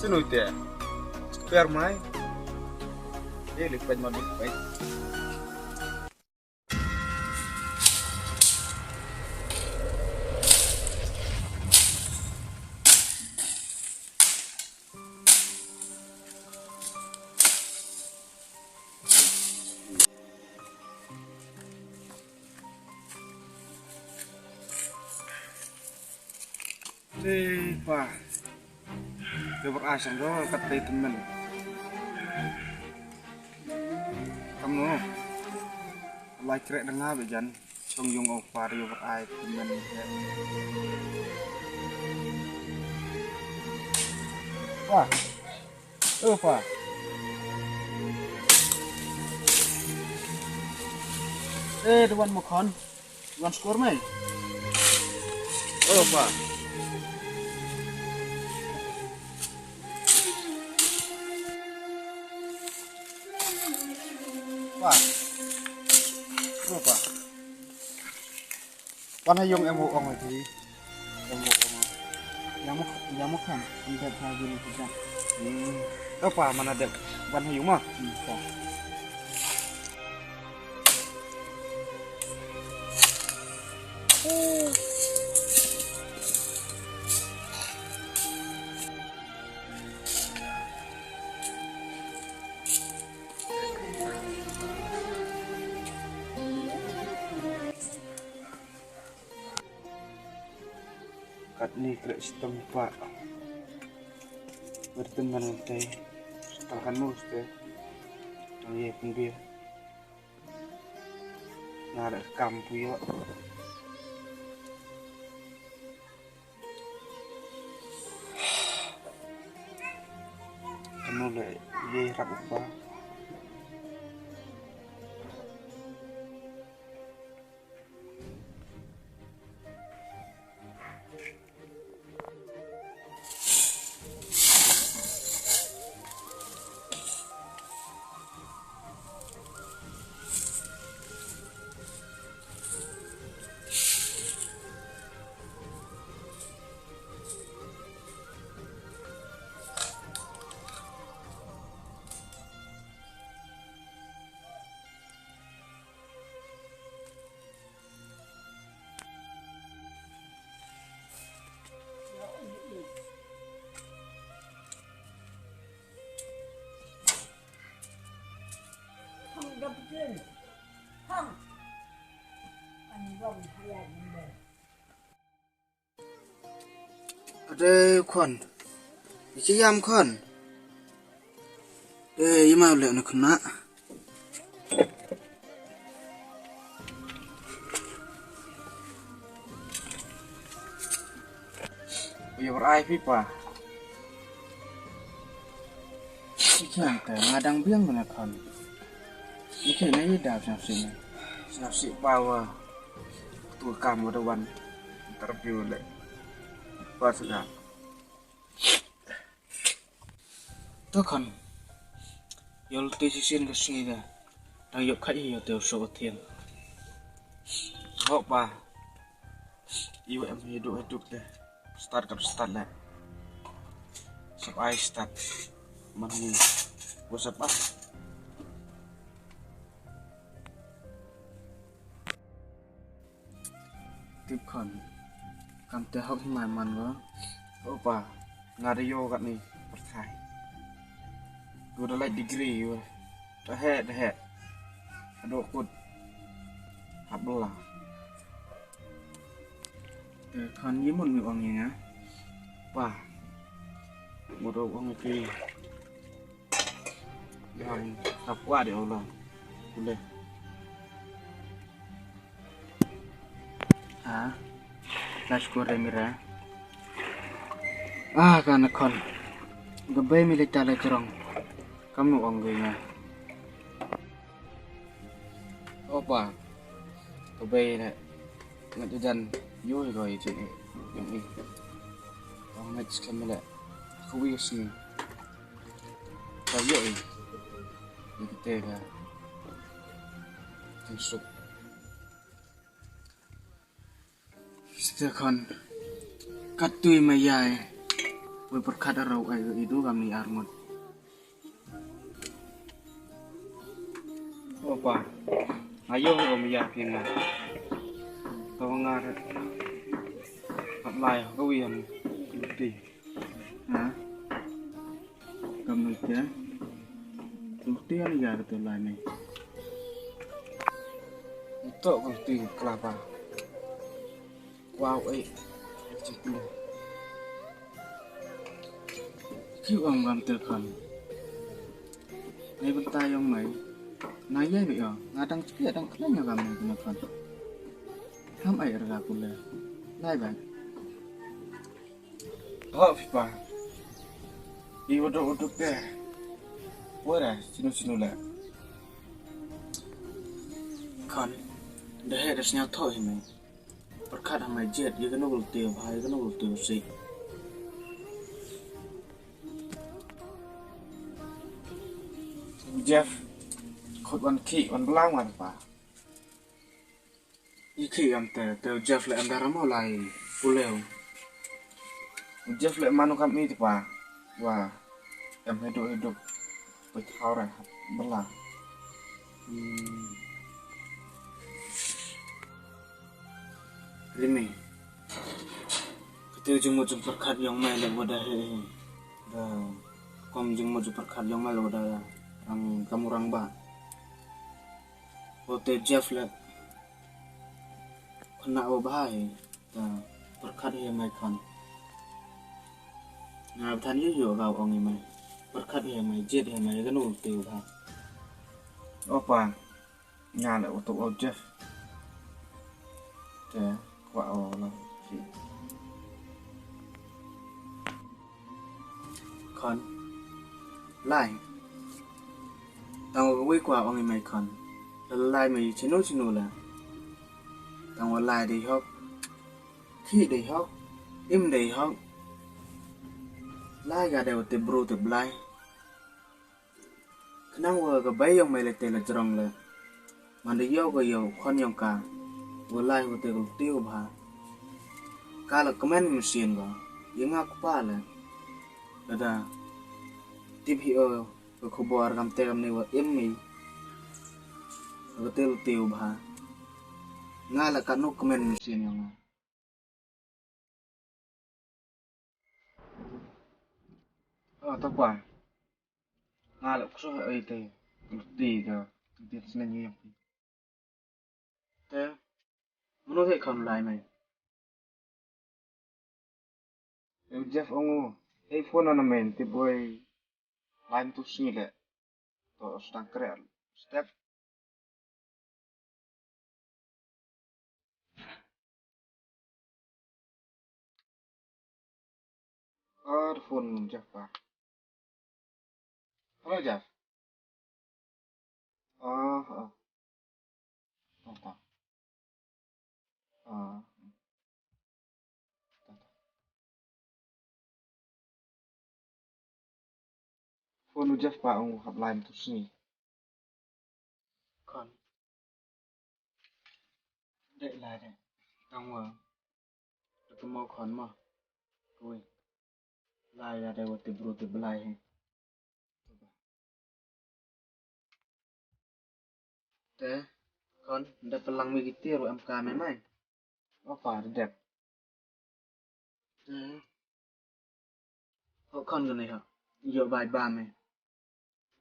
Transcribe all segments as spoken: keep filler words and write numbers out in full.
Nui te. Square mai. Ye, lipet ma lipet. Te pa. Te bar ai sang do kat te temen. Kam no. Lai krek dang nga be jan. Song yung o pa rio bar ai temen. Pa. O pa. Eh, duwan mo khon. Duwan score mai. O pa. Pa. O pa. Wan ha yung em u ong ti. Em u ong. Yang mo, yang mo kham. Em dep ha yung ti jan. Hmm. O pa, mana dep. Wan ha yung ma. Hmm, pa. Katni krek shitom pa. Berteman te. Setelah kan mus te. Ye pun dia. Nga da kam puyo. Kanu le ye rap upa. Ade khon. Ichi yam khon. Eh, ima le na khna. Uya berai pipa. Ichi yam te ngadang biang na khon. Ichi na ida siang sini. Siang si bawa. Tu kam wada wan. Interview le. Pas dah. To khon. Yol ti si sin ka sngi da. Tang yok kha i yo te so thiang. Ho pa. Iwa em hi duk hi duk te. Start kap start le. Sap ai start. Man ni. Wa sap ah. Tip khon. Kam te hok himai man go. Opa. Nga da yo kat ni. Perthai. Go da lai degree yo. Da he, da he. Ado kut. Hap bela. Te khon yi mun mi ong yi nga. Pa. Mo do ong ki. Yang tap wa de ola. Kule. Ha. Las kore mira. Ah, ka na khon. Ga bai mi le ta le jrong. Kam nu ong gai nga. Opa. Ka bai le. Ngat jan. Yo go yi jin. Yang i. Ong ngat skam le. Ka wi sni. Ka yo i. Ni kete ka. Tin suk. Sita khon. Katui ma yai. Wei pyrkhat arau ai ga idu kam ni arngut. Opa. Ayo om ya pina. Tawang ar. Pat lai ko wian. Ti. Ha? Kam ni ke. Ti ani ya ke tu lai ni. Tok ti kelapa. Wow, eh. Cuti. Ki ong gam te khan. Nei bynta yong mai. Na yai be yo. Nga dang cuti dang khlaiñ yo gam nei bynta khan. Ham ai rga kule. Lai ba. Ho pipa. I wadu wadu te. Wara sinu sinu la. Khan. Dah he dah snya tho hi mai. Pyrkhat ha mai jet, ïa kano ka lynti ba bha, ïa kano ka lynti ba sih. Jeff, khut wan khih, wan blang wan pa. Ïa khih am te, te u Jeff le em dara mo lai pulew. U Jeff le manu kam i te pa. Wa, em hidup hidup. Peit hau re, bela. Hmm. Rimi. Kata jingmut jingpyrkhat yong mai le wada he he. Da kom jingmut jingpyrkhat yong mai le wada rang kamu rang ba. Ote Jeff le. Kena o ba he. Ta pyrkhat he mai khan. Nga bthan yu yu ga ong i mai. Pyrkhat he mai, jet he mai, kanu te u ba. Opa. Nga le utuk o Jeff. Te kwa o la. Khan. Lai. Tang wa wei kwa ong i mai khan. La lai mai chinu chinu la. Tang wa lai dei hok. Khi dei hok. Im dei hok. Lai ga dei wa te bru te blai. Khnang wa ka bai yong mai le te la jrong le. Man da yoh ka yoh khon yong ka. Wa lai wa te ka lynti wa bha. Ka la kmen machine ba. Ïa nga kpa le. Lada tip hi o ka khubor kam te kam ne wa im mi. Wa te lynti wa bha. Nga la ka nuk kmen machine yong nga. Ah, to pa. Nga la kso ai te. Ti ka. Ti snen ni. Te. Mano te kham lai mai. Em Jeff ong u. Ei phone na men ti boy. Lai tu sni le. To stang kre. Step. Ar phone Jeff pa. Hello Jeff. Ah, ah. Ah, ah. Ah. Phone u Jeff pa ong hap line tu sini. Khon. Dek lai dek. Tang wa. Dek mo khon mo. Kui. Lai ya dek wa te bru te blai he. Te, khon, da pelang mi ki tir em ka me mai. Opa, da dep. Te. Ho khon ka ne ha. Yo bai ba me.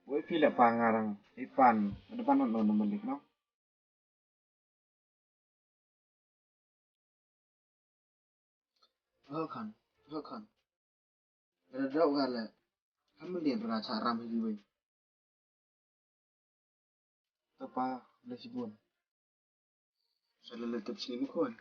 Wei phi la pa ngarang. Ipan, da ban no no malik no. Ho khon, ho khon. Ra dok ga le. Ham lien ra cha ram hi wei. Tapa le sibun. Sa le le tep sini mu khon.